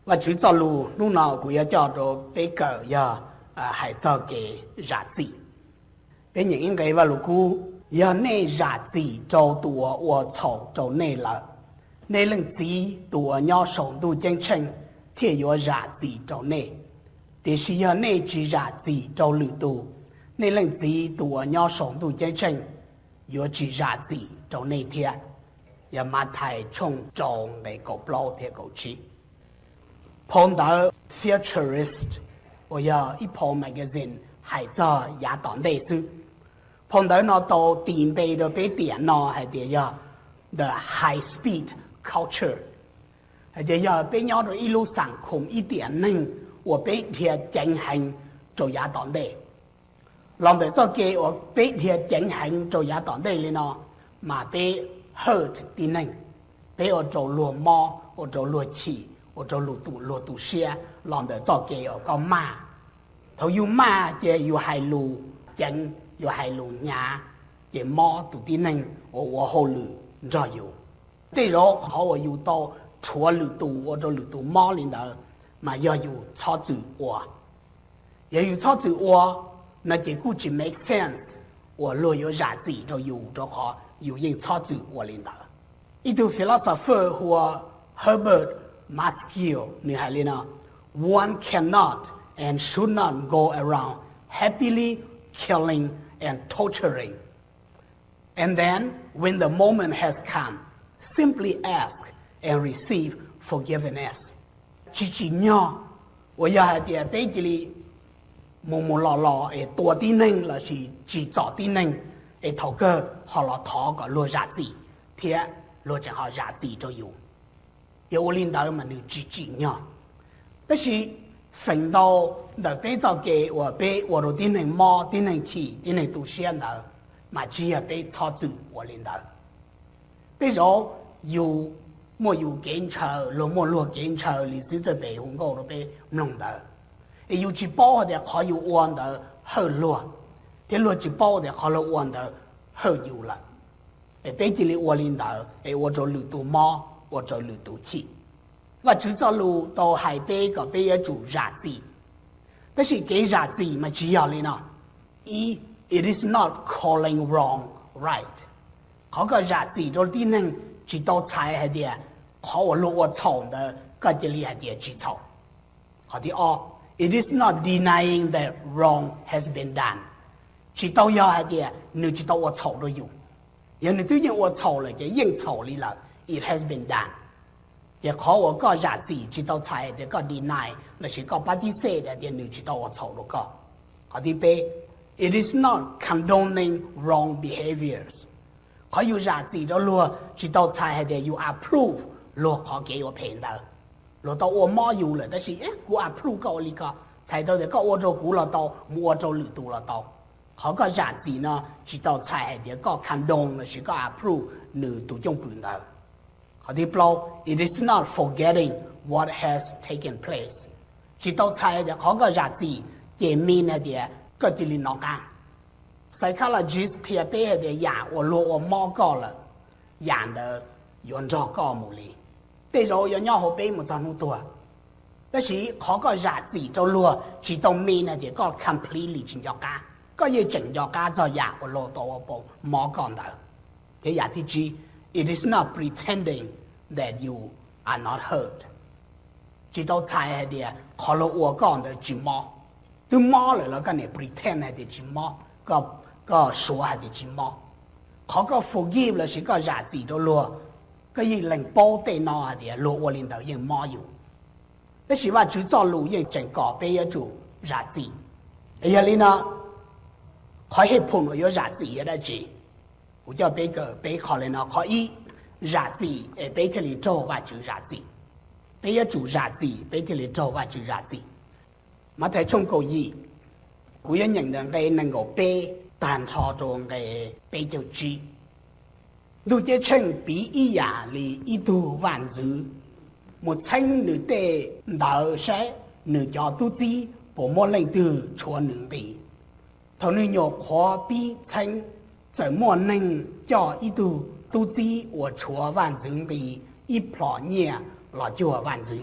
Vajtswv txoj lus hnub no kuv yuav coj rau peb kawm yog hais txog kev zam txim. Peb nyeem ib nqe Vajluskub: Yog nej zam txim rau tus uas ua txhaum rau nej lawm, nej Leej Txiv tus uas nyob saum ntuj ceeb tsheej thiaj yuav zam txim rau nej. Tiam sis yog nej tsis zam txim rau lwm tus, nej Leej Txiv tus uas nyob saum ntuj ceeb tsheej yuav tsis zam txim rau nej thiab. Yog Mathais tshooj rau nqe kaum plaub thiab kaum tsib. Phau ntawv Futurist uas yog ib phau magazine hais txog yav tom ntej xwb. Phau ntawv no tau tis npe rau peb tiam no hais tias yog the high speed culture, hais tias yog peb nyob rau ib lub xam khum ib tiam neeg uas peb dhia ceev heev rau yav tom ntej. Los ntawm txoj kev uas peb dhia ceev heev rau yav tom ntej li no, mas peb hurt tib neeg, peb ua rau luag mob, ua rau luag chim, ua rau luag tu siab los ntawm txoj kev uas koj maj. Thaum yus maj ces yus hais lus ceev, yus hais lus hnyav, ces mob tus tib neeg uas ua hauj lwm nrog yus. Tej zaum qhov uas yus tau rhuav lwm tus ua rau lwm tus mob li ntawd, mas yog yus txhob txwm ua. Yog yus txhob txwm ua no ces kuj tsis make sense uas luag yuav zam txim rau yus, rau qhov yus yeej txhob txwm ua li ntawd. Ib tug philosopher hu ua Herbert Marcuse nws hais li no: One cannot and should not go around happily killing and torturing. And then, when the moment has come, simply ask and receive forgiveness. Tsis tsim nyog uas yog hais tias peb cia li mus mus los los es tua tib neeg lossis tsim txom tib neeg, es thaum kawg ho los thov kom luag zam txim, thiab luag tseem ho zam txim rau yus. Yog ua li ntawd mas nws tsis tsim nyog. Tab sis feem ntau ntawm peb txoj kev uas peb ua rau tib neeg mob, tib neeg chim, tib neeg tu siab ntawd, mas tsis yog peb txhob txwm ua li ntawd. Tej zaum yus muaj yus kev ntshaw, luag muaj luag kev ntshaw li xib hwb Txawj Pes hu nkauj rau peb mloog ntawd, es yus tsis paub hais tias qhov yus ua ntawd hawj luag, thiab luag tsis paub tias qhov luag ua ntawd hawj yus lawm. Es peb cia li ua li ntawd es ua rau lwm tus mob, ua rau lwm tus chim. Vajtswv txoj lus tau hais peb kom peb yuav tsum zam txim, tab sis kev zam txim mas tsis yog li no. Ib, it is not calling wrong right. Qhov koj zam txim rau tib neeg tsis tau txhais hais tias qhov uas luag ua txhaum ntawd koj cia li hais tias tsis txhaum. Qhov thib ob, it is not denying that wrong has been done. Tsis tau yog hais tias nws tsis tau ua txhaum rau yus. Yog nws twb yeej ua txhaum lawm ces yeej txhaum li lawm, it has been done. Ces qhov uas koj zam txim tsis tau txhais tias koj deny lossis koj pab tib xej hais tias nws tsis tau ua txhaum rau koj. Qhov thib peb, it is not condoning wrong behaviors. Qhov yus zam txim rau luag tsis tau txhais hais tias yus approve luag qhov kev ua phem ntawd. Luag tau ua mob yus lawm tab sis kuv approve koj ua li ko, txhais tau tias koj ua rau kuv los tau, mus ua rau lwm tus los tau. Qhov koj zam txim no tsis tau txhais hais tias koj condone lossis koj approve nws tus cwj pwm ntawd. Qhov thib plaub, it is not forgetting what has taken place. Tsis tau txhais tias qhov koj zam txim ces mean hais tias koj cia li nov qab. Psychologist qhia peb hais tias yam uas luag ua mob koj lawm, yam ntawd yuav nrog koj mus li. Tej zaum yuav nyob hauv peb mus txog hnub tuag. Tab sis qhov koj zam txim rau luag tsis tau mean hais tias koj completely tsis nco qab, koj yeej tseem nco qab txog yam uas luag tau ua mob koj ntawd. Thiab yam thib tsib, it is not pretending that you are not hurt. Tsis tau txhais hais tias qhov luag ua koj ntawd tsis mob. Twb mob lawm los koj niam pretend hais tias tsis mob, koj suav hais tias tsis mob. Qhov koj forgive lossis koj zam txim rau luag, koj yeej lees paub tej no hais tias luag ua li ntawd yeej mob yus. Tab sis Vajtswv txoj lus yeej tseem kom peb yuav tsum zam txim. Yog li no, qhov hej phum uas yuav zam txim yog dab tsi? Kuv coj peb kawm peb qho li no. Qhov ib, zam txim es peb thiaj li raug Vajtswv zam txim. Peb yuav tsum zam txim peb thiaj li raug Vajtswv zam txim. Mathais tshooj kaum yim, kuv yuav nyeem ntawm nqe nees nkaum peb tag nrho rau nqe peb caug tsib. Ntuj ceeb tsheej piv ib yam li ib tug vaj ntxwv mus txheeb nws tej ntawv saib nws cov tub txib puas muaj leej twg tshuav nws nqi. Thaum nws nyuam qhuav pib txheeb, txawm muaj neeg coj ib tug tub txib uas tshuav vaj ntxwv nqi ib plhom nyiaj los cuag vaj ntxwv.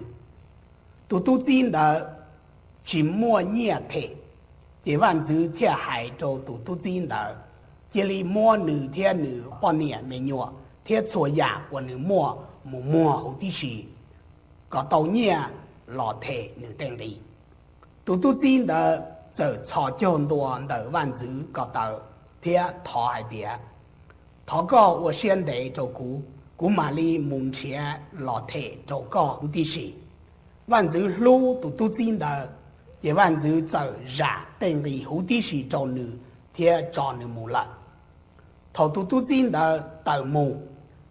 Tus tub txib ntawd tsis muaj nyiaj them, ces vaj ntxwv thiaj hais rau tus tub txib ntawd, cia li muab nws thiab nws poj niam me nyuam thiab txhua yam uas nws muaj mus muag huv tib si, kom tau nyiaj los them nws tej nqi. Tus tub txib ntawd txawm txhos caug ntua ntawm vaj ntxwv ko taw thiab thov hais tias, thov koj ua siab ntev rau kuv, kuv mam li mus nrhiav los them rau koj huv tib si. Vaj ntxwv hlub tus tub txib ntawd, ces vaj ntxwv txawm zam tej nqi huv tib si rau nws thiab tso nws mus lawm. Thaum tus tub txib ntawd tawm mus,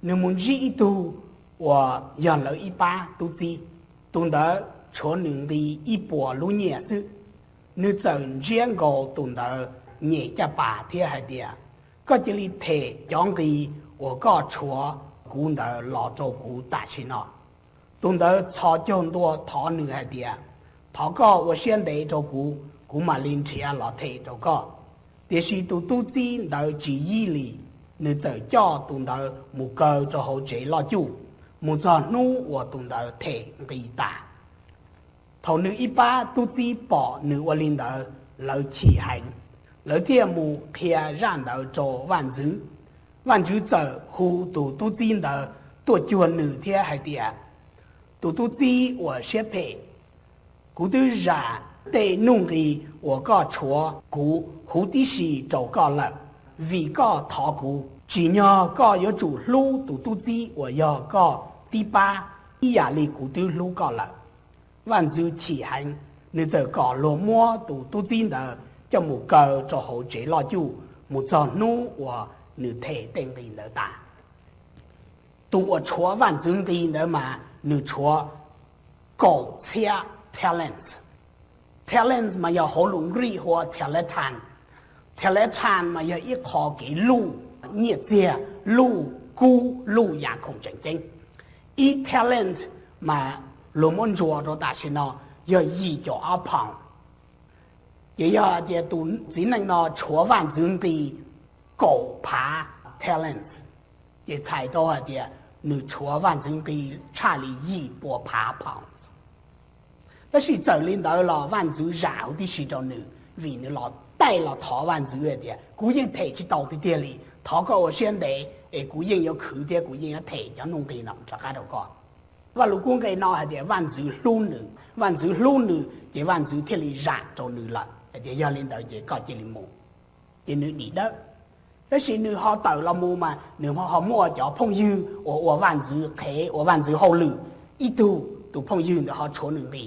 nws mus ntsib ib tug uas yog lawv ib pab tub txib. Tus ntawd tshuav nws nqi ib puas lub nyiaj xwb. Nws txawm ntsiab nkaus tus ntawd nyem caj pas thiab hais tias, koj cia li them cov nqi uas koj tshuav kuv ntawd los rau kuv tam sim no. Tus ntawd txhos caug ntua thov nws hais tias, thov koj ua siab ntev rau kuv, kuv mam li nrhiav los them rau koj. Tiam sis tus tub txib ntawd tsis yij li, nws txawm coj tus ntawd mus kaw rau hauv tsev loj cuj, mus txog hnub uas tus ntawd them nqi tas. Thaum nws ib pab tub txib pom nws ua li ntawd, lawv chim heev, lawv thiaj mus qhia zaj ntawd rau vaj ntxwv. Vaj ntxwv txawm hu tus tub txib ntawd tuaj cuag nws thiab hais tias, tus tub txib uas siab phem, kuv twb zam tej nuj nqi uas koj tshuav kuv huv tib si rau koj lawm, vim koj thov kuv. Tsim nyog koj yuav tsum hlub tus tub txib uas yog koj tib pab ib yam li kuv twb hlub koj lawm. Vaj ntxwv chim heev, nws txawm kom luag muab tus tub txib ntawd coj mus kaw rau hauv tsev loj cuj mus txog hnub uas nws them tej nqi ntawd tas. Tus uas tshuav vaj ntxwv nqi ntawd mas nws tshuav kaum txhiab talent. Talent mas yog hauv lus Nplij hu ua tellethon. Tellethon mas yog ib qho kev luj nyiaj txiag, luj kub, luj yam khoom tseem ceeb. Ib talent mas luag muab ntsuas rau tam sim no yog yim caum ob pound. Ces yog tias tus txiv neej no tshuav vaj ntxwv nqi kaum phav talents, ces txhais tau hais tias nws tshuav vaj ntxwv nqi tshaj li yim pua phav pounds. Tab sis txawm li ntawd los vaj ntxwv zam huv tib si rau nws, vim nws los taij los thov vaj ntxwv hais tias, kuv yeej them tsis tau tiag tiag li, thov koj ua siab ntev es kuv yeej yuav khwv thiab kuv yeej yuav them cov nuj nqi no rov qab rau koj. Vaj lug kub nqe no hais tias vaj ntxwv hlub nws, vaj ntxwv hlub nws ces vaj ntxwv thiaj li zam rau nws lawm hais tias, yog li ntawd ces koj cia li mus. Ces nws dim dawb. Tab sis nws ho tawm los mus mas nws ho muaj cov phooj ywg uas ua vaj ntxwv qhev, ua vaj ntxwv hauj lwm. Ib tug, tus phooj ywg ntawd ho tshuav nws nqi,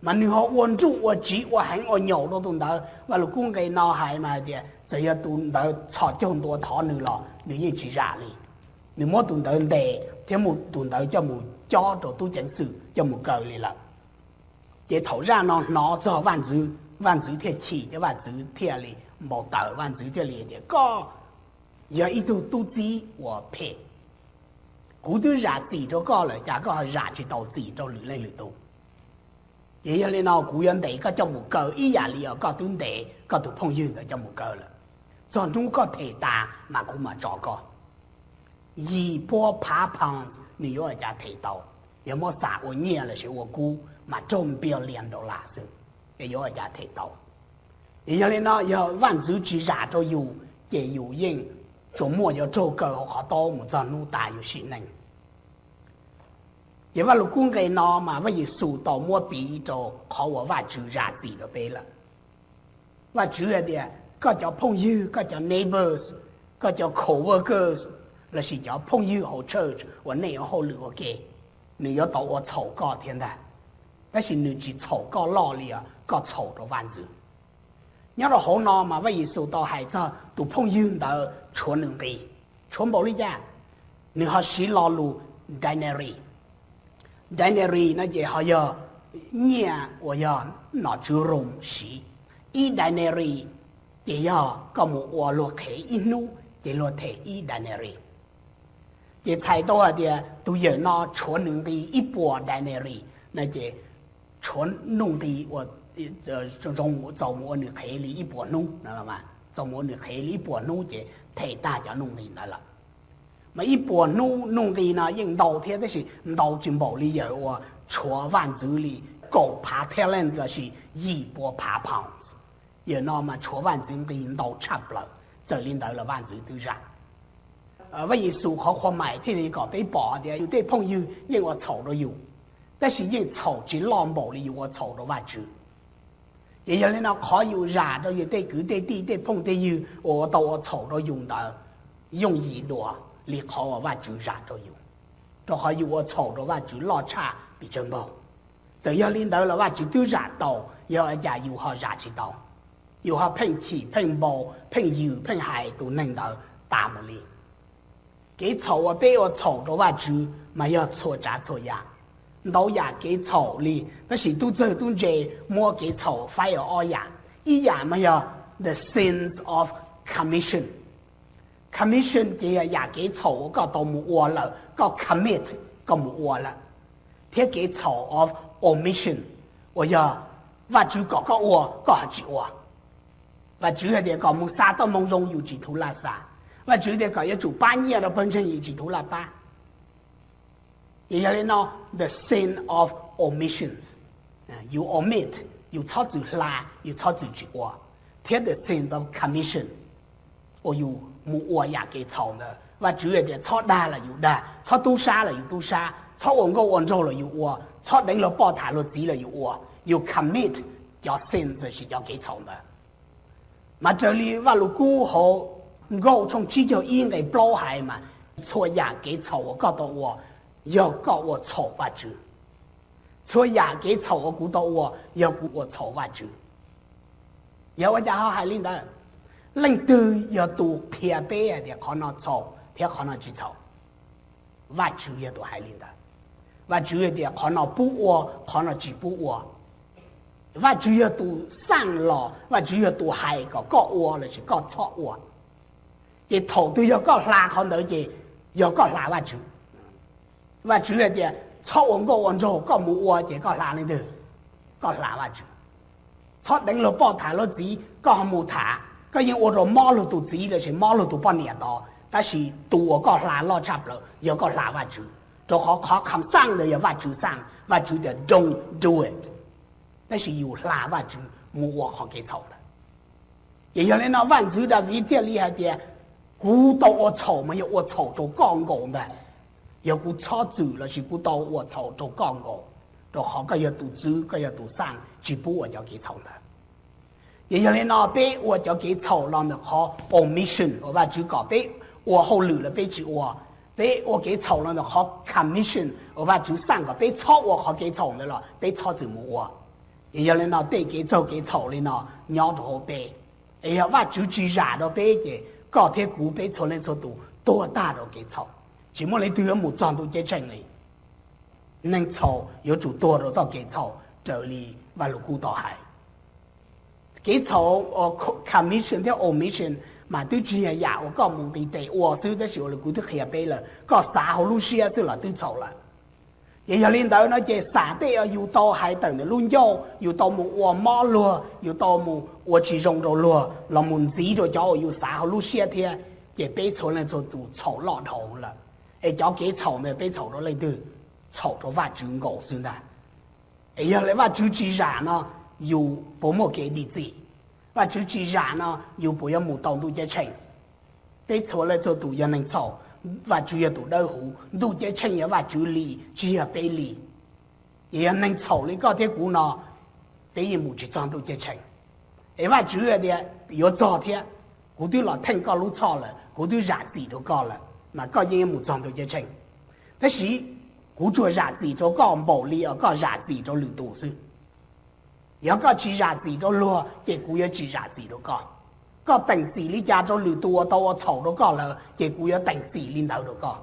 mas nws ho ua nruj ua tsiv ua heev ua nyaum rau tus ntawd. Vaj lug kub nqe no hais mas hais tias txawm yog tus ntawd txhos caug ntua thov nws los nws yeej tsis zam li. Nws muab tus ntawd ntes thiab muab tus ntawd coj mus cob rau tub ceev xwm coj mus kaw li lawm. Ces thaum zaj no hnov txog vaj ntxwv, vaj ntxwv thiaj chim thiab vaj ntxwv thiaj li npau taws, vaj ntxwv thiaj li tias, koj yog ib tug tub txib uas phem. Kuv twb zam txim rau koj lawm, cas koj ho zam tsis tau txim rau lwm leej lwm tus? Ces yog li no kuv yuav ntes koj coj mus kaw ib yam li os koj twb ntes koj tus phooj ywg ntawd coj mus kaw lawm. Txog hnub koj them tas mas kuv mam tso koj. Yim pua phav pounds nws yuav ua cas them tau? Yog muab xam ua nyiaj los sis ua kub mas raug billion dollar xwb, es yuav ua cas them tau? Es yog li no yog vaj ntxwv tsis zam rau yus, ces yus yeej tsuas muaj yuav raug kaw hauv qhov taub mus txog hnub tas yus sim neej. Ces vaj lug kub nqe no mas Vaj Yexus tau muab piv rau qhov uas Vajtswv zam txim rau peb lawm. Vajtswv hais tias koj cov phooj ywg, koj cov neighbors, koj cov co-workers, los sis cov phooj ywg hauv church uas nej yuav hauj lwm ua ke, nws yuav tau ua txhaum koj thiab ntag. Tab sis nws tsis txhaum koj loj li os koj txhaum rau vaj ntxwv. Nyob rau hauv no mas Vaj Yexus tau hais txog tus phooj ywg ntawd tshuav nws nqi, tshuav npaum li cas? Nws ho siv lo lus denarius. Denarius no ces ho yog nyiaj uas yog nom tswv Rom siv. Ib denarius ces yog koj mus ua luag qhev ib hnub ces luag them ib denarius. Ces txhais tau hais tias tus yawm no tshuav nws nqi ib puas denarius no ces tshuav nuj nqi uas zoo txaus mus ua nws qhev li ib puas hnub no, txaus mus ua nws qhev li ib puas hnub ces them tag cov nuj nqi ntawd lawm. Mas ib puas hnub nuj nqi no yeej ntau thiab, tab sis ntau tsis npaum li yawm uas tshuav vaj ntxwv li kaum phav talents lossis yim pua phav pounds. Yam no mas tshuav vaj ntxwv nqi ntau tshaj plaws, txawm li ntawd los vaj ntxwv twb zam. Vaj Yexus qhov qhua mais thiaj li kom peb pom tias yus tej phooj ywg yeej ua txhaum rau yus, tab sis yeej txhaum tsis loj npaum li yus ua txhaum rau Vajtswv. Ces yog li no qhov yus zam rau yus tej kwv tej tij tej phooj tej ywg uas tau ua txhaum rau yus ntawd yooj yim dua li qhov uas Vajtswv zam rau yus, rau qhov yus ua txhaum rau Vajtswv loj tshaj pes tsawg npaug. Txawm yog li ntawd los Vajtswv twb zam tau, yog ua cas yus ho zam tsis tau? Yus ho pheej chim pheej npau pheej yws pheej hais tus neeg ntawd tas mus li. Kev txhaum uas peb ua txhaum rau Vajtswv mas yog txhua tsav txhua yam, ntau yam kev txhaum li, tab sis tub txawg tub ntse muab kev txhaum faib ua ob yam. Ib yam mas yog the sins of commission. Commission ces yog yam kev txhaum uas koj tau mus ua lawm, koj commit koj mus ua lawm, thiab kev txhaum of omission uas yog Vajtswv kom koj ua koj ho tsis ua. Vajtswv hais tias kom mus xa txoj moo zoo yus tsis thum laj xa. Vajtswv tias kom yuav tsum pab nyiaj rau pawg ntseeg yus tsis thum laj pab. Ces yog li no, the sin of omissions, yus omit, yus txhob txwm hla, yus txhob txwm tsis ua, thiab the sin of commission uas yus mus ua yam kev txhaum ntawd. Vajtswv hais tias txhob dag los yus dag, txhob tub sab los yus tub sab, txhob ua nkauj ua nraug los yus ua, txhob deev luag poj tham luag txiv los yus ua, yus commit cov sins lossis cov kev txhaum ntawd. Mas raws li Vaj Lug Kub hauv Nkauj tshooj tsib caug ib nqe plaub hais mas, txhua yam kev txhaum uas koj tau ua yog koj ua txhaum Vajtswv. Txhua yam kev txhaum uas kuv tau ua yog kuv ua txhaum Vajtswv. Yog ua cas ho hais li ntawd? Leej twg yog tus qhia peb hais tias qhov no txhaum thiab qhov no tsis txhaum? Vajtswv yog tus hais li ntawd. Vajtswv hais tias qhov no pub ua, qhov no tsis pub ua. Vajtswv yog tus xaj los, Vajtswv yog tus hais kom koj ua lossis koj txhob ua. Ces thaum twg yog koj hla qhov ntawd ces yog koj hla Vajtswv. Vajtswv hais tias txhob ua nkauj ua nraug, koj mus ua ces koj hla leej twg? Koj hla Vajtswv. Txhob deev luag poj tham luag txiv, koj ho mus tham, koj yeej ua rau mob luag tus txiv lossis mob luag tus poj niam tod, tab sis tus uas koj hla loj tshaj plaws yog koj hla Vajtswv, rau qhov qhov kham xaj ntawd yog Vajtswv xaj, Vajtswv tias don't do it. Tab sis yus hla Vajtswv mus ua qhov kev txhaum ntawd. Ces yog li no Vaj ntxwv Daviv thiaj li hais tias, kuv tau ua txhaum mas yog ua txhaum rau koj nkaus ntag. Yog kuv txhob txwm lossis kuv tau ua txhaum rau koj nkaus, rau qhov koj yog tus txwv, koj yog tus xaj tsis pub ua cov kev txhaum ntawd. Ces yog li no peb ua cov kev txhaum los ntawm qhov omission uas Vajtswv kom peb ua hauj lwm los peb tsis ua, peb ua kev txhaum los ntawm qhov commission uas Vajtswv xaj kom peb txhob ua qhov kev txhaum ntawd los peb txhob txwm mus ua. Ces yog li no tej kev txaug kev txhaum li no nyob rau hauv peb, es yog Vajtswv tsis zam rau peb ces koj thiab kuv peb txhua leej txhua tus tuag tag rau kev txhaum. Tsis muaj leej twg yuav mus txog ntuj ceeb tsheej li. Neeg txhaum yuav tsum tuag rau txoj kev txhaum raws li Vaj Lug Kub tau hais. Kev txhaum commission thiab omission mas twb tsis yog yam uas koj mus nqis tes ua xwb, tab sis ua li kuv twb qhia peb lawm, koj xav hauv lub siab xwb los twb txhaum lawm. Ces yog li ntawd no ces xam tej uas yus tau hais tawm ntawm lub ncauj, yus tau mus ua mob luag, yus tau mus ua tsis zoo rau luag los mus ntxiv rau cov uas yus xav hauv lub siab thiab, ces peb txhua leej txhua tus txhaum loj dhau lawm. Es cov kev txhaum ntawd peb txhaum rau leej twg? Txhaum rau Vajtswv nkaus xwb ntag. Es yog li Vajtswv tsis zam no, yus puas muaj kev dim txim? Vajtswv tsis zam no, yus puas yuav mus tau ntuj ceeb tsheej? Peb txhua leej txhua tus yog neeg txhaum, Vajtswv yog tus dawb huv, ntuj ceeb tsheej yog Vajtswv li, tsis yog peb li. Ces yog neeg txhaum li koj thiab kuv no, peb yeej mus tsis txog ntuj ceeb tsheej. Es Vajtswv hais tias yuav txog thiab, kuv twb los theej koj lub txhoj lawm, kuv twb zam txim rau koj lawm, mas koj yeej yuav mus txog ntuj ceeb tsheej. Tab sis kuv tsuas zam txim rau koj npaum li uas koj zam txim rau lwm tus xwb. Yog koj tsis zam txim rau luag ces kuv yuav tsis zam txim rau koj. Koj teem txim li cas rau lwm tus uas tau ua txhaum rau koj lawm ces kuv yuav teem txim li ntawd rau koj.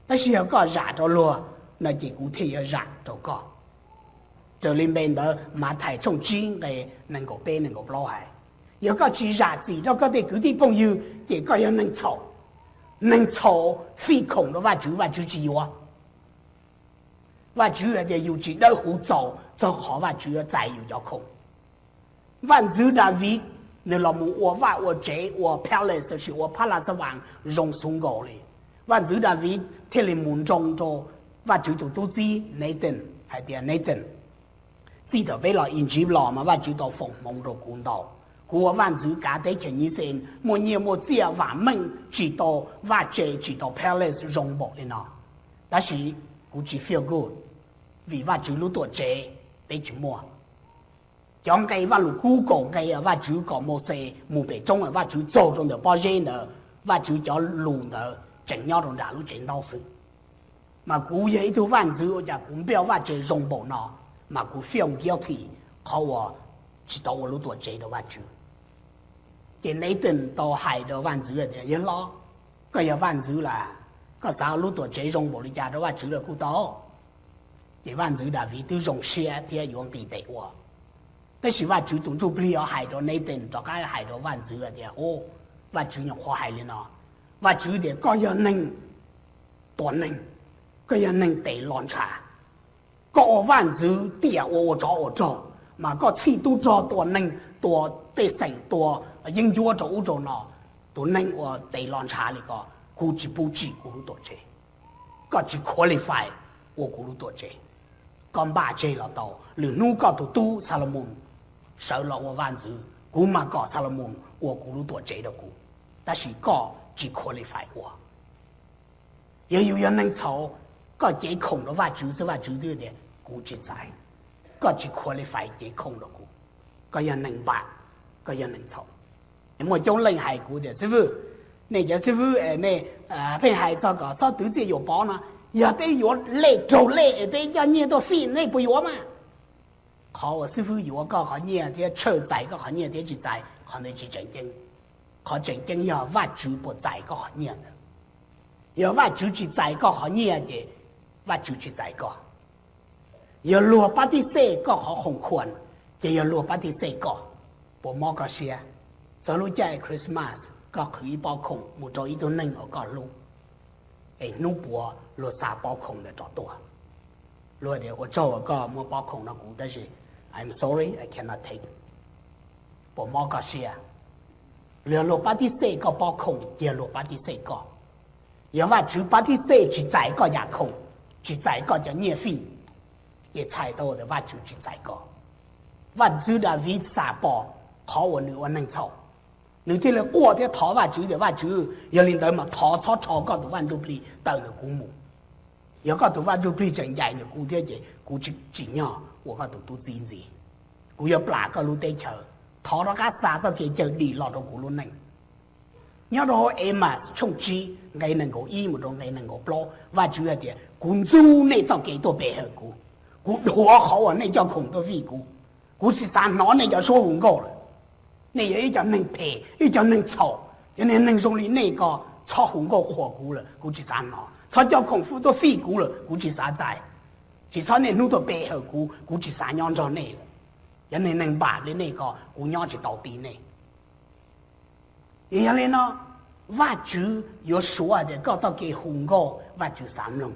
Tab sis yog koj zam rau luag no ces kuv thiaj yuav zam rau koj. Raws li npe ntawd Mathais tshooj tsib nqe nees nkaum peb nees nkaum plaub hais, yog koj tsis zam txim rau koj tej kwv tij phooj ywg ces koj yog neeg txhaum. Neeg txhaum fij khoom rau Vajtswv, Vajtswv tsis yuav. Vajtswv hais tias yus tsis dawb huv txaus txog qhov Vajtswv yuav txais yus cov khoom. Vaj ntxwv Daviv nws los mus ua vaj ua tsev, ua palace lossis ua phab laj xab vam zoo xwb nkaus li. Vaj ntxwv Daviv thiaj li mus nroo rau Vajtswv tus tub txib Nathan hais tias, Nathan, Txij thaum peb los Egypt los mas Vajtswv tau foom hmoov rau kuv ntau. Kuv ua vaj ntxwv kav teb chaws New Zealand muaj nyiaj muaj txiaj vam meej, tsis tau vaj tse, tsis tau palace zoo npaum li no. Tab sis kuv tsis feel good, vim Vajtswv lub tuam tsev peb tsis muaj. Cov nqe Vajluskub kaum nqe Vajtswv kom Mauxes mus pem roob, Vajtswv txaug rau ntawm pob zeb ntawd, Vajtswv cov lus ntawd tseem nyob rau nram lub tsev ntaub xwb. Mas kuv yog ib tug vaj ntxwv ua cas kuv npaj vaj tse zoo npaum no, mas kuv feel guilty qhov uas tsis tau ua lub tuam tsev rau Vajtswv. Ces Nathan tau hais rau vaj ntxwv tias, Yawg hlob, koj yog vaj ntxwv las, koj xav ua lub tuam tsev zoo npaum li cas rau Vajtswv los kuj tau. Ces vaj ntxwv Daviv twb zoo siab thiab yuav nqis tes ua. Tab sis Vajtswv tus Ntsujplig hais rau Nathan rov qab hais rau vaj ntxwv tias, Ub, Vajtswv nyuam qhuav hais li no, Vajtswv tias koj yog neeg tua neeg, koj yog neeg tes los ntshav. Koj ua vaj ntxwv tiam uas ua tsov ua rog, mas koj txhij tub rog tua neeg, tua pej xeem, tua yeeb ncuab rau ub rau no, tus neeg uas tes los ntshav li ko, kuv tsis pub tsim kuv lub tuam tsev. Koj tsis qualify ua kuv lub tuam tsev. Koj npaj tseg los tau, lwm hnub koj tus tub Xalumoos sawv los ua vaj ntxwv, kuv mam kom Xalumoos ua kuv lub tuam tsev rau kuv, tab sis koj tsis qualify ua. Yog yus yog neeg txhaum, koj cev khoom rau Vajtswv xwb Vajtswv twb tias kuv tsis txais. Koj tsis qualify cev khoom rau kuv. Koj yog neeg npam, koj yog neeg txhaum. Muaj coob leej hais kuv tias, Xib fwb, nej cov xib fwb es nej pheej hais txog kom txhob twv txiaj yuam pov no, yog peb yuav lej raug lej es peb coj nyiaj tuaj fij nej puas yuav mas? Qhov uas xib fwb yuav koj qhov nyiaj thiab tshawj txais koj qhov nyiaj thiab tsis txais, qhov ntawd tsis tseem ceeb. Qhov tseem ceeb yog Vajtswv puas txais koj qhov nyiaj ntawd. Yog Vajtswv tsis txais koj qhov nyiaj ces Vajtswv tsis txais koj. Yog luag pab tib xej koj qhov khoom khuam, ces yog luag pab tib xej koj. Puas mob koj siab? Txog lub caij Christmas koj qhwv ib pob khoom mus rau ib tug neeg uas koj hlub, es hnub puav luag xa pob khoom ntawd rov tuaj. Luag tias, Ua tsaug uas koj muab pob khoom no kuv, tab sis I'm sorry, I cannot take. Puas mob koj siab? Yog luag pab tib xej koj pob khoom, yog luag pab tib xej koj. Yog Vajtswv pab tib xej tsis txais koj yam khoom, tsis txais koj cov nyiaj fij, ces txhais tau tias Vajtswv tsis txais koj. Vaj ntxwv Daviv xam pom qhov uas nws ua neeg txhaum, nws thiaj li quaj thiab thov Vajtswv tias, Vajtswv, yog li ntawd mas thov txhob rho koj tus Vaj Ntsujplig tawm ntawm kuv mus. Yog koj tus Vaj Ntsujplig tseem ncaim ntawm kuv thiab ces kuv tsis tsim nyog ua koj tus tub txib ntxiv. Kuv yuav plam koj lub teb chaws. Thov rov qab xa txoj kev cawm dim los rau kuv lub neej. Nyob rau hauv Emmaus tshooj tsib nqe nees nkaum ib mus rau nqe nees nkaum plaub, Vajtswv hais tias, Kuv ntxub nej txoj kev tuaj pe hawm kuv. Kuv dhuav qhov uas nej coj khoom tuaj fij kuv. Kuv tsis xav hnov nej cov suab hu nkauj lawm. Nej yog ib cov neeg phem, ib cov neeg txhaum. Cov niag neeg zoo li nej ko txhob hu nkauj qhuas kuv lawm, kuv tsis xav hnov. Txhob coj khoom fwj tuaj fij kuv lawm, kuv tsis xav txais. Tsis txhob niaj hnub tuaj pe hawm kuv, kuv tsis xav nyob nrog nej lawm. Cov niag neeg npam li nej ko kuv nyob tsis tau ti nej. Yog li no, Vajtswv yuav suav hais tias koj txoj kev hu nkauj Vajtswv xav mloog.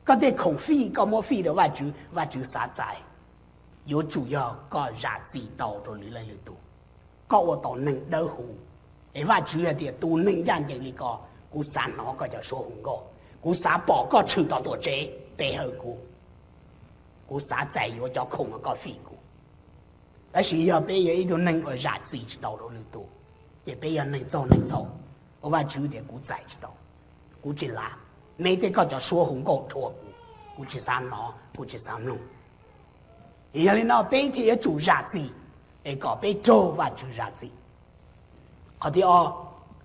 Koj tej khoom fij koj muab fij rau Vajtswv, Vajtswv xav txais. Yuav tsum yog koj zam txim tau rau lwm leej lwm tus, koj ua tau neeg dawb huv. Es Vajtswv hais tias tus neeg ncaj ncees li ko, kuv xav hnov koj cov suab hu nkauj, kuv xav pom koj tshwm tom tuam tsev pe hawm kuv. Kuv xav txais yuav cov khoom uas koj fij kuv. Tab sis yog peb yog ib tug neeg uas zam txim tsis tau rau lwm tus, ces peb yog neeg txaug neeg txhaum. Ua Vajtswv tias kuv txais tsis tau, kuv tsis lav. Neb tej koj cov suab hu nkauj rhuav kuv, kuv tsis xav hnov, kuv tsis xav mloog. Yog li no peb thiaj yuav tsum zam txim, es kom peb raug Vajtswv zam txim. Qhov thib ob,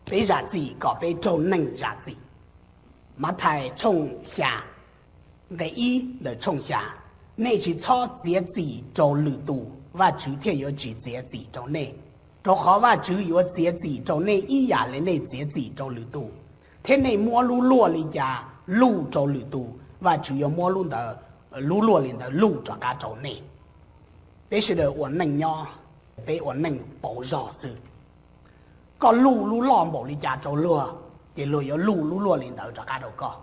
peb zam txim kom peb raug neeg zam txim. Mathais tshooj xya, nqe ib ntawm tshooj xya, Nej tsis txhob txiav txim rau lwm tus, Vajtswv thiaj yuav tsis txiav txim rau nej. Rau qhov Vajtswv yuav txiav txim rau nej ib yam li nej txiav txim rau lwm tus, thiab nej muab lub luaj li cas luj rau lwm tus, Vajtswv yuav muab lub ntawd, lub luaj li ntawd luj rov qab rau nej. Peb sawv daws ua neej nyob, peb ua neej pauv zog xwb. Koj luj lub loj npaum li cas rau luag, ces luag yuav luj lub luaj li ntawd rov qab rau koj.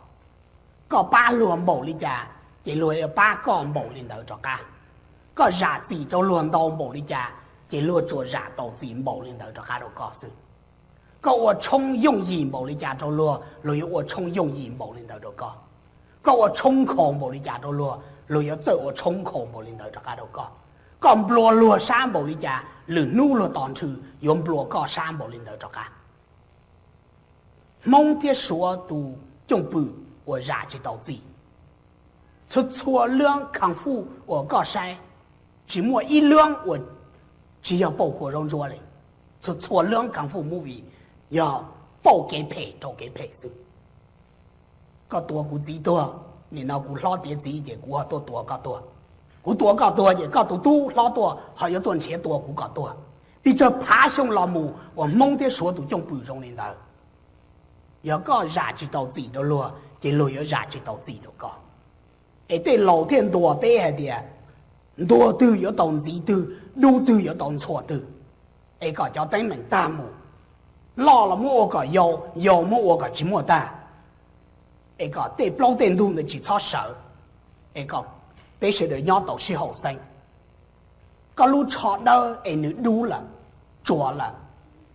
Koj pab luag npaum li cas, ces luag yuav pab koj npaum li ntawd rov qab. Koj zam txim rau luag ntau npaum li cas, ces luag tsuas zam tau txim npaum li ntawd rov qab rau koj xwb. Koj ua tshoob yooj yim npaum li cas rau luag, luag yuav ua tshoob yooj yim npaum li ntawd rau koj. Koj ua tshoob nkhaus npaum li cas rau luag, luag yuav txawj ua tshoob nkhaus npaum li ntawd rov qab rau koj. Koj nplua luag sab npaum li cas, lwm hnub luag tos nrhw yuav nplua koj sab npaum li ntawd rov qab. Hmoob thiab Suav tus cooj pwm uas zam tsis tau txim. Txhua txhua lub kha fuj uas koj saib, tsis muaj ib lub uas tsis yog pauj kua zaub ntsuab li. Txhua txhua lub kha fuj movie yog pauj kev phem rau kev phem xwb. Koj tua kuv txiv tuag, nim no kuv hlob tiav txiv ces kuv ho tuaj tua koj tuag. Kuv tua koj tuag ces koj tus tub hlob tuaj ho yuav tuaj nrhiav tua kuv kom tuag. Pes tsawg phav xyoo los mus uas Hmoob thiab Suav tus cooj pwm zoo li ntawd. Yog koj zam tsis tau txim rau luag ces luag yuav zam tsis tau txim rau koj. Es tej laus thiaj ntuas peb hais tias, ntuag twg yuav tau ntxiv twg, dub twg yuav tau ntxhua twg. Es kom cov teeb meem tag mus, loj los muab ua kom yau, yau muab ua kom tsis muaj tag. Es kom tej plaub tej ntug ntawd tsis txhob sawv. Es kom peb sawv daws nyob tau sib haum xeeb. Koj lub tsho dawb es nws dub lawm, tsuas lawm,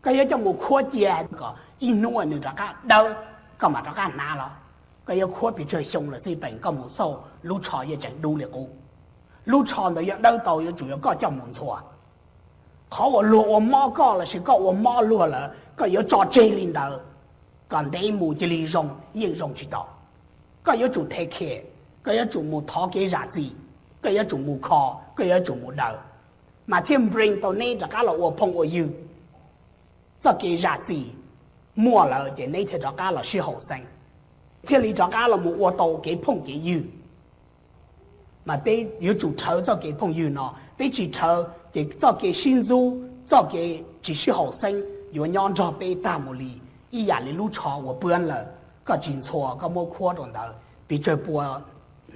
koj yuav coj mus khuab cia kom ib hnub nws rov qab dawb, koj mam rov qab hnav los? Koj yuav khuab pes tsawg xyoo lawm xij peem koj mus xauj lub tsho yeej tseem dub li qub. Lub tsho ntawd yuav dawb tau yuav tsum yog koj coj mus ntxhua. Qhov uas luag ua mob koj lossis koj ua mob luag lawm koj yuav tso tseg li ntawd, kom ntev mus cia li zoo yeej zoo tsis tau. Koj yuav tsum thev khem, koj yuav tsum mus thov kev zam txim, koj yuav tsum mus kho, koj yuav tsum mus daws, mas thiaj nprees tau neb rov qab los ua phooj ua ywg. Txoj kev zam txim muaj lawm ces neb thiaj rov qab los sib haum xeeb, thiaj li rov qab los mus ua tau kev phooj kev ywg. Mas peb yuav tsum rhawv txoj kev phooj ywg no, peb tsis rhawv ces txoj kev sib ntxub, txoj kev tsis sib haum xeeb yuav nyob nrog peb tag mus li. Ib yam li lub tsho uas puab lawm, koj tsis ntxhua koj muab khuab rau ntawd, pes tsawg pua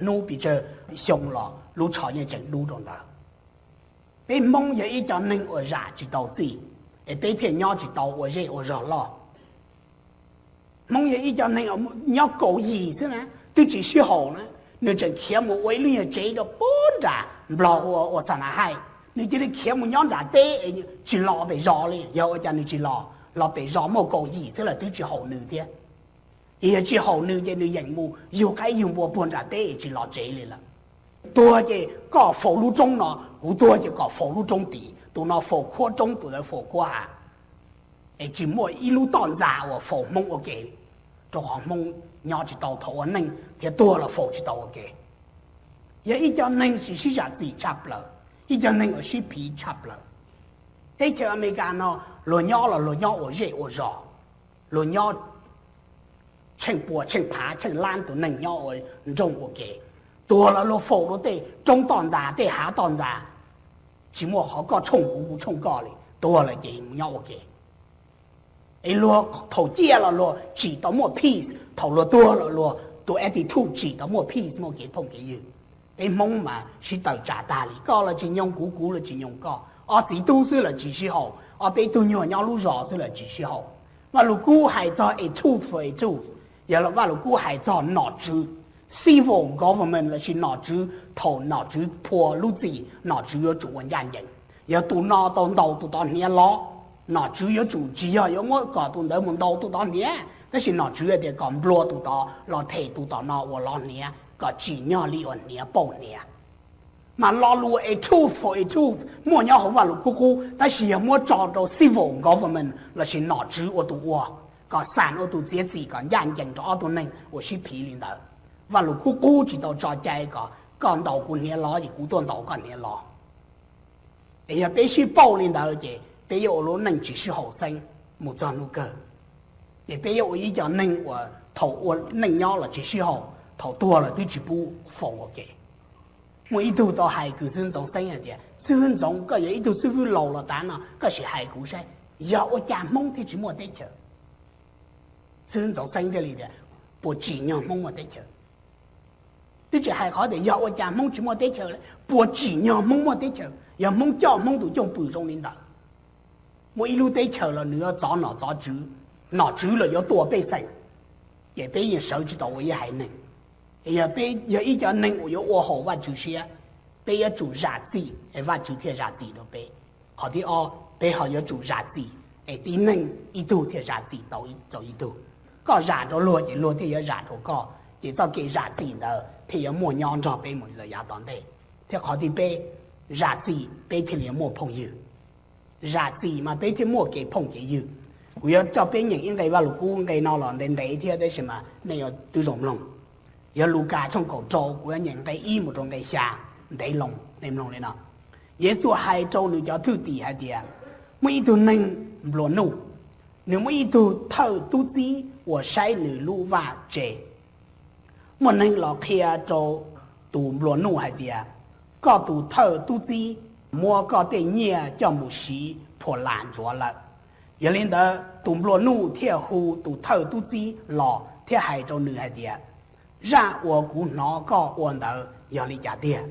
hnub pes tsawg xyoo los lub tsho yeej tseem dub rau ntawd. Peb Hmoob yog ib co neeg uas zam tsis tau txim, es peb thiaj nyob tsis tau ua zej ua zog loj. Hmoob yog ib co neeg nyob kaum yim xwb na, twb tsis sib haum na, nws tseem khiav mus ua ib lub nyuag tsev rau puag nram Nplog ua xa na haij, nws cia li khiav mus nyob nram teb es tsis los pem zos li. Yog ua cas nws tsis los? Los pem zos muaj kaum yim xwb lawm twb tsis haum nws thiab. Yog tsis haum nws ces nws yeem mus yug qaib yug npua puag nram teb es tsis los tsev li lawm. Tuag ces koj faus lub roob no, kuv tuag ces kom faus lub roob tid, tus no faus khuab roob tus ntawd faus khuab hav. Es tsis muaj ib lub toj ntxas uas faus Hmoob ua ke, rau qhov Hmoob nyob tsis tau thaum ua neej thiab tuag los faus tsis tau ua ke. Yog ib co neeg tsis sib zam txim tshaj plaws, ib co neeg uas sib phiv tshaj plaws. Teb chaws Amelikas no luag nyob los luag nyob ua zej ua zos, luag nyob tsheej pua tsheej phav tsheej lab tus neeg nyob ua nroog ua ke. Tuag los luag faus rau tej roob toj ntxas tej hav toj ntxas, tsis muaj qhov koj tshooj kuv kuv tshooj koj li, tuag lawm ces mus nyob ua ke. Es luag thaum ciaj los luag tsim tau muaj peace, thaum luag tuag los luag tus attitude tsim tau muaj peace muaj kev phooj kev ywg. Peb Hmoob mas sib tawm tsam tag li, koj los tsis nyoog kuv, kuv los tsis nyoog koj, ob txiv tub xwb los tsis sib haum, ob peb tug nyuag nyob lub zos xwb los tsis sib haum. Vaj Lug Kub hais txog a tooth for a tooth, yog Vaj Lug Kub hais txog nom tswv, civil government lossis nom tswv, thaum nom tswv phua lub txim nom tswv yuav tsum ua ncaj ncees. Yog tus no tau ntaus tus tod hniav los, nom tswv yuav tsum tsis yog yuav muab kom tus ntawd mus ntaus tus tod hniav, tab sis nom tswv hais tias kom nplua tus tod los them tus tom no uas los hniav kom tsim nyog li uas hniav pauj hniav. Mas lo lus a tooth for a tooth muaj nyob hauv Vaj Lug Kub qub, tab sis yog muab tso rau civil government lossis nom tswv ua tus ua, kom xam ua tus txiav txim kom ncaj ncees rau ob tug neeg uas sib phiv li ntawd. Vaj Lug Kub qub tsis tau tso cai kom koj ntaus kuv hniav los ces kuv tuaj ntaus koj hniav los. Es yog peb sib pauj li ntawd ces peb yuav ua lub neej tsis sib haum xeeb mus txog hnub kawg. Ces peb yuav ua ib co neeg uas thaum ua neej nyob los tsis sib haum, thaum tuag los twb tsis pub faus ua ke. Muaj ib tug tau hais kws xib hwb Ntxoov Xeeb hais tias, xib hwb Ntxoov, koj yog ib tug xib hwb laus los tas no koj sim hais kuv saib, yog ua cas Hmoob thiaj tsis muaj teb chaws? Xib hwb Ntxoov Xeeb thiaj li tias, puas tsim nyog Hmoob muaj teb chaws? Twb tsis hais qhov tias yog ua cas Hmoob tsis muaj teb chaws, puas tsim nyog Hmoob muaj teb chaws? Yog Hmoob coj Hmoob tus cooj pwm zoo li ntawd, muaj ib lub teb chaws los nws yuav txov nom txov tswv, nom tswv los yuav tua pej xeem, ces peb yeej sawv tsis tau ua ib haiv neeg. Yog peb yog ib co neeg uas yuav ua haum Vajtswv siab, peb yuav tsum zam txim es Vajtswv thiaj zam txim rau peb. Qhov thib ob, peb ho yuav tsum zam txim es tib neeg ib tug thiaj zam txim tau rau ib tug. Koj zam rau luag ces luag thiaj yuav zam rau koj, ces txoj kev zam txim ntawd thiaj yuav muaj nyob nrog peb mus lawm yav tom ntej. Thiab qhov thib peb, zam txim peb thiaj li yuav muaj phooj ywg. Zam txim mas peb thiaj muaj kev phooj kev ywg. Kuv yuav coj peb nyeem ib nqe Vaj Lug Kub, nqe no los ntev ntev thiab tab sis mas nej yuav tau zoo mloog. Yog Lukas tshooj kaum rau, kuv yuav nyeem nqe ib mus rau nqe xya ntev loo, nej mloog li no. Yexus hais rau nws cov thwj tim hais tias, muaj ib tug neeg nplua nuj, nws muaj ib tug thawj tub txib uas saib nws lub vaj tsev. Muaj neeg los qhia rau tus nplua nuj hais tias, koj tus thawj tub txib muab koj tej nyiaj coj mus siv phuam lam ntsuav lawm. Yog li ntawd tus nplua nuj thiaj hu tus thawj tub txib los thiab hais rau nws hais tias, zaj uas kuv hnov koj ua ntawd yog li cas tiag?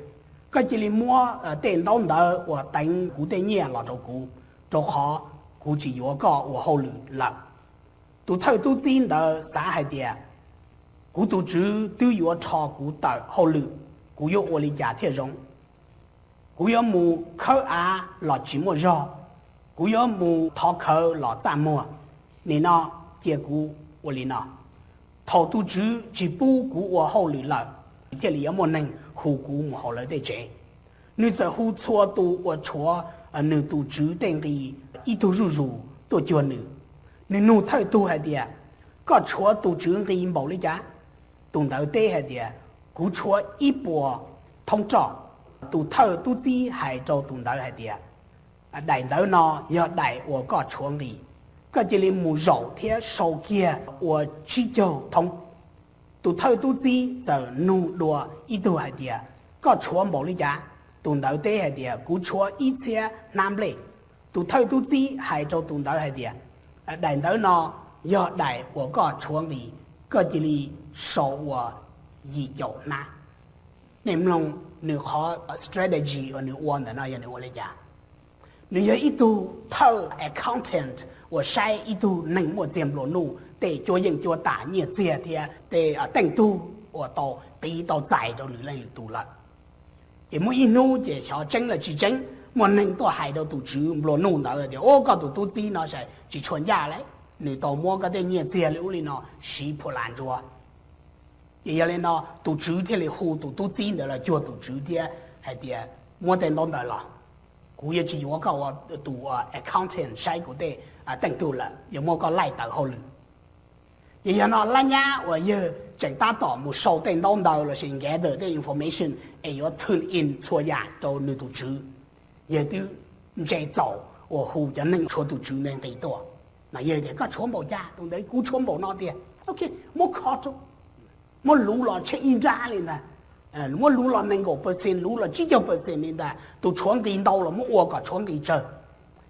Koj cia li muab tej ntaub ntawv uas teev kuv tej nyiaj los rau kuv, rau qhov kuv tsis yuav koj ua hauj lwm lawm. Tus thawj tub txib ntawd xav hais tias, kuv tus tswv twb yuav rho kuv tawm hauj lwm, kuv yuav ua li cas thiaj zoo? Kuv yuav mus khawb av los tsis muaj zog, kuv yuav mus thov khawv los txaj muag, nim no cia kuv ua li no. Thaum tus tswv tsis pub kuv ua hauj lwm lawm, thiaj li yuav muaj neeg hu kuv mus hauv lawv tej tsev. Nws txawm hu txhua tus uas tshuav nws tus tswv tej nqi ib tug zuj zus tuaj cuag nws. Nws nug thawj tug hais tias, koj tshuav tus tswv nqi npaum li cas? Tus ntawd teb hais tias, kuv tshuav ib puas thoob roj. Tus thawj tub txib hais rau tus ntawd hais tias, daim ntawv no yog daim uas koj tshuav nqi, koj cia li mus zaum thiab sau kiag ua tsib caug thoob. Tus thawj tub txib txawm nug dua ib tug hais tias, koj tshuav npaum li cas? Tus ntawd teb hais tias, kuv tshuav ib txhiab hnab nplej. Tus thawj tub txib hais rau tus ntawd hais tias, daim ntawv no yog daim uas koj tshuav nqi, koj cia li sau ua yim caum hnab. Nej mloog nws qhov strategy uas nws ua ntawm no yog nws ua li cas? Nws yog ib tug thawj accountant uas saib ib tug neeg muaj txiag nplua nuj tej cuab yeej cuab tam nyiaj txiag thiab tej teej tug uas tau qiv tau txais rau lwm leej lwm tus lawm. Ces muaj ib hnub ces xyov tseeb los tsis tseeb, muaj neeg tuaj hais rau tus tswv nplua nuj ntawd tias, ua koj tus tub txib no tsis tshua ncaj li, nws tau muab koj tej nyiaj txiag li ub li no siv phuam lam ntsuav. Ces yog li no tus tswv thiaj li hu tus tub txib ntawd los cuag tus tswv thiab hais tias, muab tej ntaub ntawv los, kuv yuav tsis yuav koj ua tus accountant saib kuv tej teej tug lawm, yuav muab koj laij tawm hauj lwm. Ces yog no lab nyab uas yawg tseem tab tom mus sau tej ntaub ntawv los sis gather tej information es yuav turn in txhua yam rau nws tus tswv, yawg twb ntse txaus uas hu cov neeg tshuav tus tswv ntawd nqi tuaj. No yawg tias, koj tshuav npaum cas? Tus ntawd, kuv tshuav npaum no tiag. Ok, muab kho rau, muab luv los tsheej ib nrab li ntag, muab luv los nees nkaum percent, luv los tsib caug percent li ntag, tus tshuav nqi ntau los muab ua kom tshuav nqi tsawg.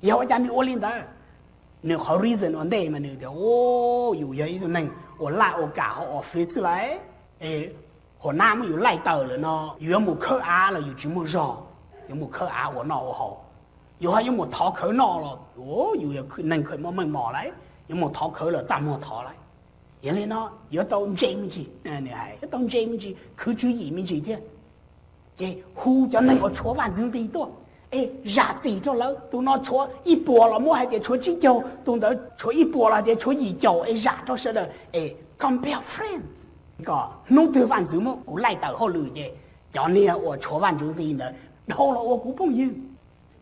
Yog ua cas nws ua li ntawd? Nws qhov reason ua ntej mas nws tias, yus yog ib tug neeg ua laj ua kam hauv office lawm, hua nab muab yus laij tawm lawm no, yus yuav mus khawb av los yus tsis muaj zog, yuav mus khawb av ua noj ua haus, yus ho yuav mus thov khawv noj los yus yog neeg khaws muaj meej mom lawm, yuav mus thov khawv los txaj muag thov lawm. Yog li no yuav tau ntse me ntsis, yuav tau ntse me ntsis, khwv tswv yim me ntsis thiab. Ces hu cov neeg uas tshuav vaj ntxwv nqi tuaj es zam txim rau lawv. Tus no tshuav ib puas los muab hais tias tshuav tsib caug, tus ntawd tshuav ib puas los hais tias tshuav yim caum es zam rau sawv daws es compel friends, kom hnub twg vaj ntxwv muab kuv laij tawm hauj lwm ces cov niag uas tshuav vaj ntxwv nqi ntawd dhau los ua kuv phooj ywg.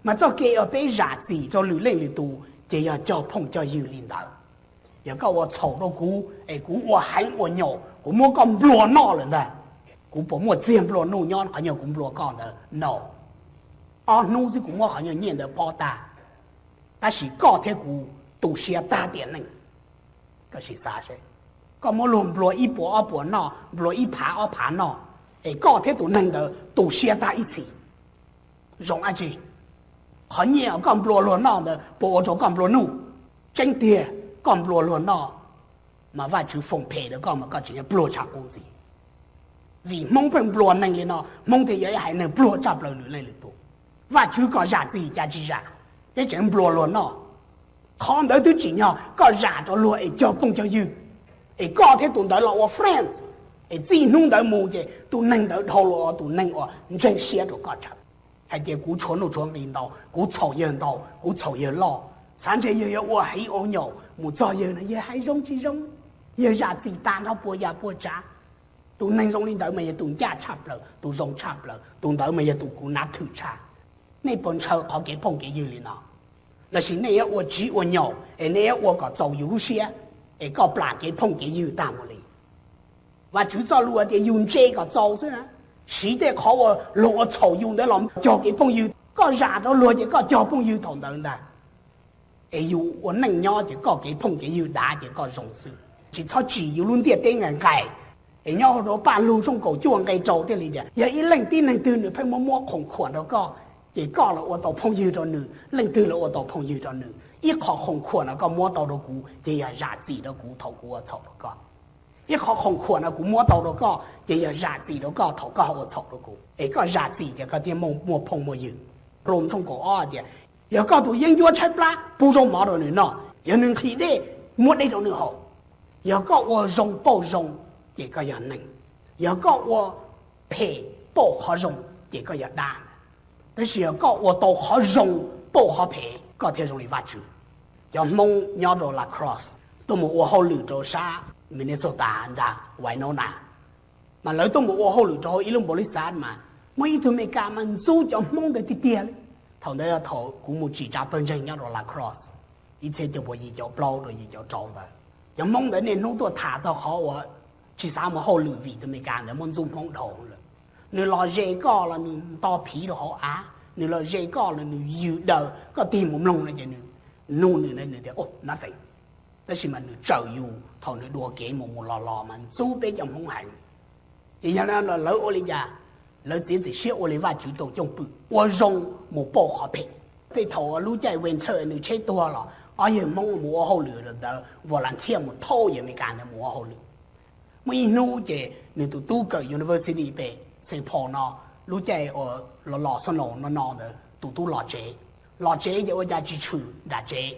Mas txoj kev uas peb zam txim rau lwm leej lwm tus ces yog cog phooj cog ywg li ntawd. Yog koj ua txhaum rau kuv es kuv ua heev ua nyaum, kuv muab koj nplua noj lawm ntag, kuv puas muaj txiag nplua nuj nyob qhov nyuag kuv nplua koj ntawd? No. Ob hnub xwb kuv muab qhov nyuag nyiaj ntawd pob tag, tab sis koj thiab kuv tu siab tag tiam neej. Koj sim xav seb, koj muab luag nplua ib puas ob puas noj, nplua ib phav ob phav noj, es koj thiab tus neeg ntawd tu siab tag ib txhis, zoo dab tsi? Qhov nyiaj uas koj nplua luag noj ntawd puas ua rau koj nplua nuj? Tseeb tiag, koj nplua luag noj mas Vajtswv foom phem rau koj mas koj tseem yuav pluag tshaj qub ntxiv. Vim Hmoob pheej nplua neeg li no, Hmoob thiaj yog ib haiv neeg pluag tshaj plaws lwm leej lwm tus. Vajtswv kom zam txim cas tsis zam, peb tseem nplua luag noj. Qhov ntawd twb tsim nyog koj zam rau luag es cog phooj cog ywg, es koj thiab tus ntawd los ua friends, es txij hnub ntawd mus ces tus neeg ntawd dhau los ua tus neeg uas ntseeg siab rau koj tshaj. Hais tias kuv tshuav nuj tshuav nqi ntau, kuv txhaum yawg ntau, kuv txhaum yawg loj, xav ntshe yawg yuav ua heev ua nyaum, mus txog yawg no yawg hais zoo tsis zoo, yawg zam txim tas nrho puas yam puas tsav. Tus neeg zoo li ntawd mas yog tus ncaj tshaj plaws, tus zoo tshaj plaws, tus ntawd mas yog tus kuv nab thwm tshaj. Nej puas ntshaw qhov kev phooj kev ywg li no? Lossis nej yuav ua tsiv ua nyaum es nej yuav ua kom txaus yus lub siab es koj plam kev phooj kev ywg tag mus li? Vajtswv txoj lus tias yus ntse kom txaus xwb na, siv tej qhov uas luag ua txhaum yus ntawd los cog kev phooj ywg. Koj zam rau luag ces koj cog phooj ywg thaum ntawd ntag. Es yus ua neej nyob ces koj kev phooj kev ywg dav ces koj zoo xwb. Tsis txhob tsim yus lub ntiaj teb nqaim nqaim es nyob hauv rau Paj Lug tshooj kaum cuaj nqe rau thiaj li tias yog ib leej tib neeg twg nws pheej muab muab khoom khuam rau koj, ces koj los ua tau phooj ywg rau nws, leej twg los ua tau phooj ywg rau nws. Ib qho khoom khuam no koj muab tau rau kuv ces yog zam txim rau kuv thaum kuv ua txhaum rau koj. Ib qho khoom khuam no kuv muab tau rau koj ces yog zam txim rau koj thaum koj ua txhaum rau kuv, es koj zam txim ces koj thiaj muaj phooj muaj ywg. Roos tshooj kaum ob tias yog koj tus yeeb ncuab tshaib plab pub zaub mov rau nws noj, yog nws nqhis dej muab dej rau nws haus. Yog koj ua zoo pauj zoo ces koj yog neeg, yog koj ua phem pauj qhov zoo ces koj yog dab. Tab sis yog koj ua tau qhov zoo pauj qhov phem koj thiaj zoo li Vajtswv. Cov Hmoob nyob rau La Crosse tuaj mus ua hauj lwm rau sab Minnesota nram Winona, mas lawv tuaj mus ua hauj lwm rau hauv ib lub npaum li xav mas muaj ib tug Amelikas mas ntxub cov Hmoob ntawd tiag tiag li. Thaum ntawd thaum kuv mus tsim tsa pawg ntseeg nyob rau La Crosse, ib txhiab cuaj puas yim caum plaub rau yim caum rau ntawd, cov Hmoob ntawd niaj hnub tuaj tham txog qhov uas tsis xav mus hauj lwm vim tus Amelikas ntawd muab ntxub Hmoob dhau lawm. Nws los ze koj los nws nto phiv rau hauv av, nws los ze koj los nws yws daws, koj tig mus mloog no ces nws nug nws, nws tias nothing. Tab sis mas nws tsawm yus thaum nws dua kev mus mus los los mas ntxub peb cov Hmoob heev. Ces yog no lawv ua li cas? Lawv txiav txim siab ua li Vajtswv tau coob pwm, ua zoo mus pauj qhov phem. Tej thaum lub caij winter nws tsheb tuag los ob yawg Hmoob mus ua hauj lwm ntawd volunteer mus thauj yawg Amelikas ntawd mus ua hauj lwm. Muaj ib hnub ces nws tus tub kawm university pem Saint Paul no, lub caij uas los los snow no no ntawd tus tub los tsev, los tsev ces ua cas tsis tshwm nram tsev.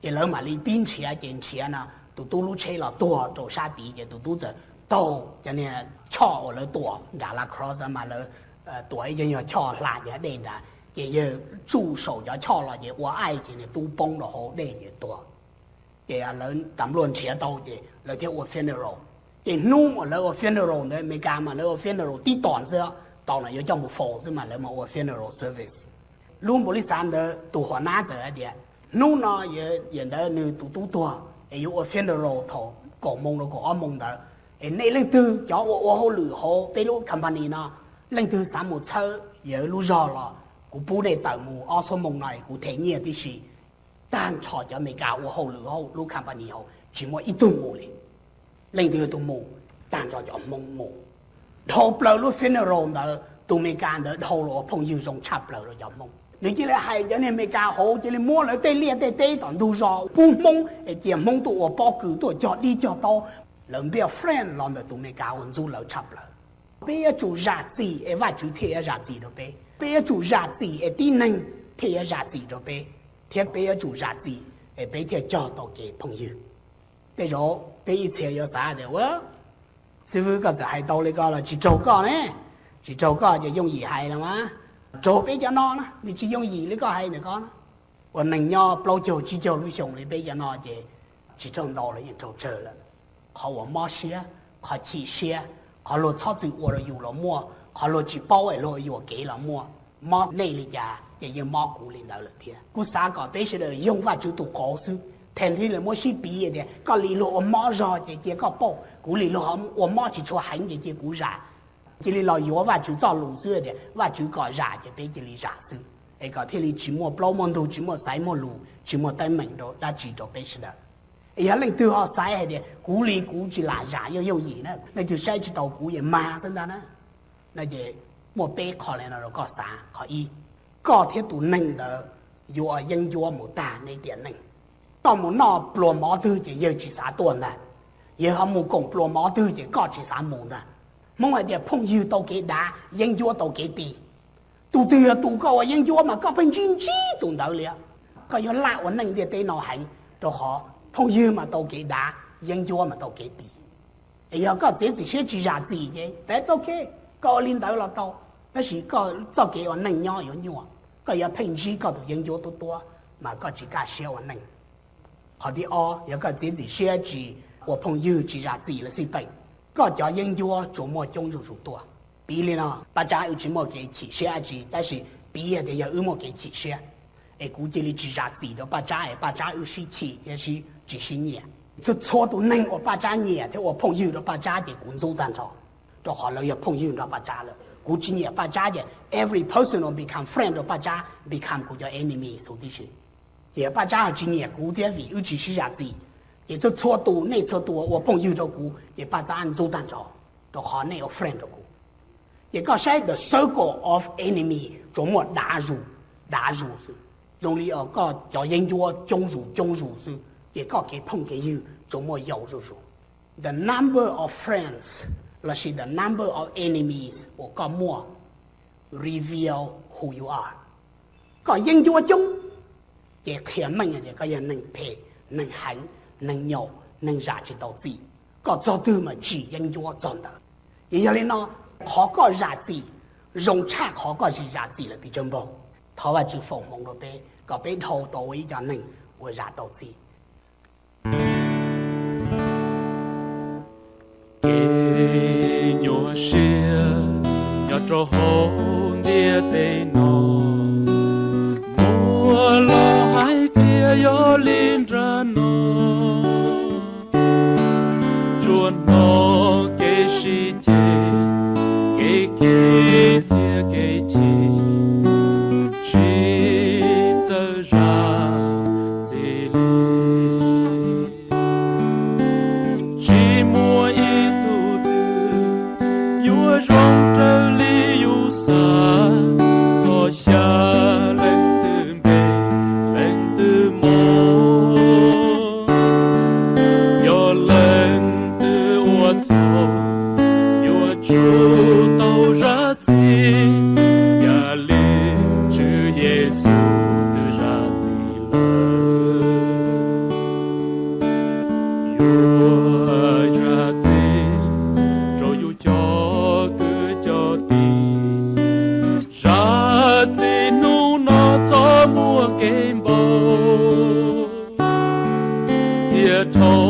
Ces lawv mam li pib nrhiav, ces nrhiav no tus tub lub tsheb los tuag rau sab tid, ces tus tub txawm taug cov niag choj uas lawv tuam nram La Crosse mas lawv tuam ib cov nyuag choj hla cov dej nrad, ces yawg tsuj saum cov choj los ces ua aij ces niag tub poob rau hauv dej ces tuag. Ces lawv tas npluaj nrhiav tau ces lawv thiaj ua funeral. Ces hnub uas lawv ua funeral ntawd, Amelikas mas lawv ua funeral tib tom xwb, tom no yuav coj mus faus xwb mas lawv mas ua funeral service. Lub npaum li xav ntawd tus huas nab txawm hais tias hnub no yawm ntawd nws tus tub tuag es yuav ua funeral thaum kaum moo rau kaum ob moo ntawd, es nej leej twg cov uas ua hauj lwm hauv peb lub company no, leej twg xav mus txhawb yawg lub zog los kuv pub nej tawm mus ob xuab moo no es kuv them nyiaj tib si. Tag nrho cov Amelikas ua hauj lwm hauv lub company hauv tsis muaj ib tug mus li. Leej twg tus mus? Tag nrho cov Hmoob mus. Dhau plaws lub funeral ntawd tus Amelikas ntawd dhau los ua phooj ywg zoo tshaj plaws rau cov Hmoob. Nws cia li hais cov niag Amelikas hauv cia li muab lawv tej liaj tej teb tom ntug zos pub Hmoob es cia Hmoob tuaj ua pob kws tuaj cog dib cog taub. Lawv be friend los ntawm tus Amelikas uas ntxub lawv tshaj plaws. Peb yuav tsum zam txim es Vajtswv thiaj yuav zam txim rau peb. Peb yuav tsum zam txim es tib neeg thiaj yuav zam txim rau peb, thiab peb yuav tsum zam txim es peb thiaj cog tau kev phooj ywg. Tej zaum peb ib txhia yuav xav tias, ua, xib fwb koj txawm hais tau li ko los tsis raug koj ne, tsis raug koj ces yooj yim hais los mas, raug peb cov no na nws tsis yooj yim li koj hais ntawm ko na. Ua neeg nyob plaub caug tsib caug lub xyoo li peb cov no ces tsis raug ntau los yeej raug tsawg lawm. Qhov uas mob siab, qhov chim siab, qhov luag txhob txwm ua rau yus los muaj, qhov luag tsis paub es luag yuam kev los muaj. Mob nej li cas ces yeej mob kuv li ntawd lawm thiab. Kuv xav kom peb sawv daws yoog Vajtswv tus qauv xwb, thaum thiaj li muab sib piv tias koj li luag ua mob zog ces cia koj pauj, kuv li luag ua mob tsis tshua heev ces cia kuv zam. Cia li los yuav Vajtswv txoj lus xwb tias Vajtswv kom zam ces peb cia li zam xwb, es kom thiaj li tsis muaj plaub muaj ntug, tsis muaj xaiv muaj lus, tsis muaj teeb meem rau dab tsi rau peb sawv daws. Es yog leej twg ho xaiv hais tias kuv li kuv tsis lam zam, yooj yooj yim na, leej twg saib tsis taus kuv es mag xwb ntag na. No ces muaj peb qho li no rau koj xav. Qhov ib, koj thiab tus neeg ntawd yuav yeeb ncuab mus tag nej tiam neej. Koj mus noj pluas mov twg ces yawg tsis xav tuaj ntag, yawg ho mus koom pluas mov twg ces koj tsis xav mus ntag. Hmoob hais tias phooj ywg tau kev dav, yeeb ncuab tau kev ti. Tus twg yog tus koj ua yeeb ncuab mas koj pheej ntsib ntsib tus ntawd li. Koj yuav laj ua neej ntiaj teb no heev, rau qhov phooj ywg mas tau kev dav, yeeb ncuab mas tau kev ti. Es yog koj txiav txim siab tsis zam txim ces that's okay, koj ua li ntawd los tau, tab sis koj txoj kev ua neej nyob yuav nyuaj, koj yuav pheej ntsib koj tus yeeb ncuab tuab tuab mas koj tsis kaj siab ua neej. Qhov thib ob, yog koj txiav txim siab tsis ua phooj ywg, tsis zam txim lawv xij peem, Koj cov yeeb ncuab tsuas muaj coob zuj zus tuaj. Piv li no, Paj Tsab wb tsis muaj kev chim siab dab tsi, tab sis piv tias yog wb muaj kev chim siab, es kuv cia li tsis zam txim rau Paj Tsab es Paj Tsab wb sib chim thiab sib tsis sib nyiam. Txhua txhua tus neeg uas Paj Tsab nyiam thiab ua phooj ywg rau Paj Tsab ces kuv ntxub tag nrho, rau qhov lawv yog phooj ywg nrog Paj Tsab lawm. Kuv tsis nyiam Paj Tsab ces every person uas become friend rau Paj Tsab become kuv cov enemy xwb tib si. Ces Paj Tsab ho tsis nyiam kuv thiab vim wb tsis sib zam txim, ces txhua txhua tus, nej txhua tus uas ua phooj ywg rau kuv ces Paj Tsab ntxub tag nrho, rau qhov nej ua friend rau kuv. Ces koj saib the circle of enemy tsuas muaj dav zus, dav zus xwb. Zoo li koj cov yeeb ncuab coob zus coob zus xwb, ces koj kev phooj kev ywg tsuas muaj yau zuj zus. The number of friends lossis the number of enemies uas koj muaj reveal who you are. Koj yeeb ncuab coob ces qhia meej tias koj yog neeg phem, neeg heev, neeg nyaum, neeg zam tsis tau txim. Koj txog twg mas tsim yeeb ncuab txog ntawd. Ces yog li no, qhov koj zam txim zoo tshaj qhov koj tsis zam txim lawm pes tsawg npaug. Thov Vajtswv foom hmoov rau peb kom peb dhau tau ua ib co neeg uas zam tau txim. Kev nyuaj siab nyob rau hauv ntiaj teb no, muaj lus hais tias yog li nrag no, tsuas hnov kev sib ceg, kev khib thiab kev chim, tsis txawj zam txim li. Tsis muaj ib tug twg yuav zoo raws li yus xav, txog xya leej twg npe leej twg mus. Yog leej twg ua txhaum yuav tsum tau zam txim, yam li Tswv Yexus twb zam txim lawm. Yuav zam txim rau yus cov kwv cov tij, zam txim hnub no txhob muaj kev npau, thiaj dhau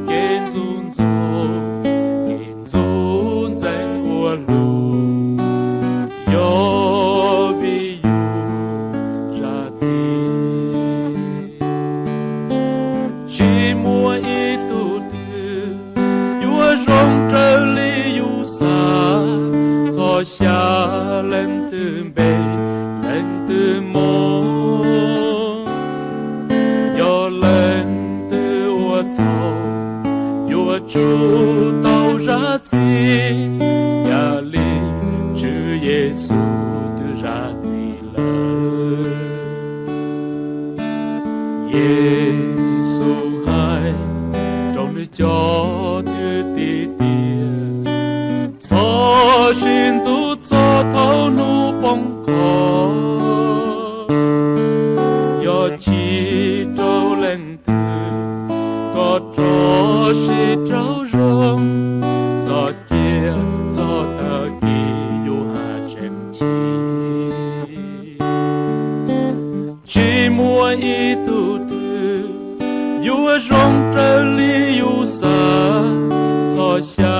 kev ntxub ntxaug, kev ntxub ntxeev ua luj, yog vim yus zam txim. Tsis muaj ib tug twg yuav zoo raws li yus xav, txog xya leej twg npe leej twg mus. Yog leej twg ua txhaum yuav tsum tau zam txim, yam li Tswv Yexus twb zam txim lawm. Yexus hais rau nws cov thwj tim tias, txhob sib ntxub txog thaum hnub poob qho. Yog chim rau leej twg, koj rov sib raug zoo, txog cia txog tag kis yus haj tseem chim. Tsis muaj ib tug twg yuav zoo raws li yus xav, txog xya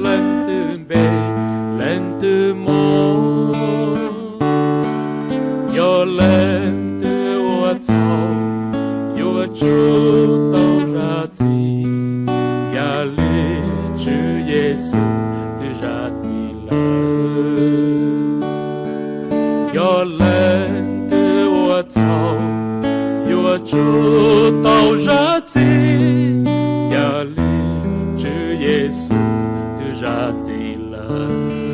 leej twg npe leej twg mus. Yog leej twg ua txhaum yuav tsum tau zam txim, yam li Tswv Yexus twb zam txim lawm. Yog leej twg ua txhaum yuav tsum tau zam txim, yam li Tswv Yexus twb zam txim lawm.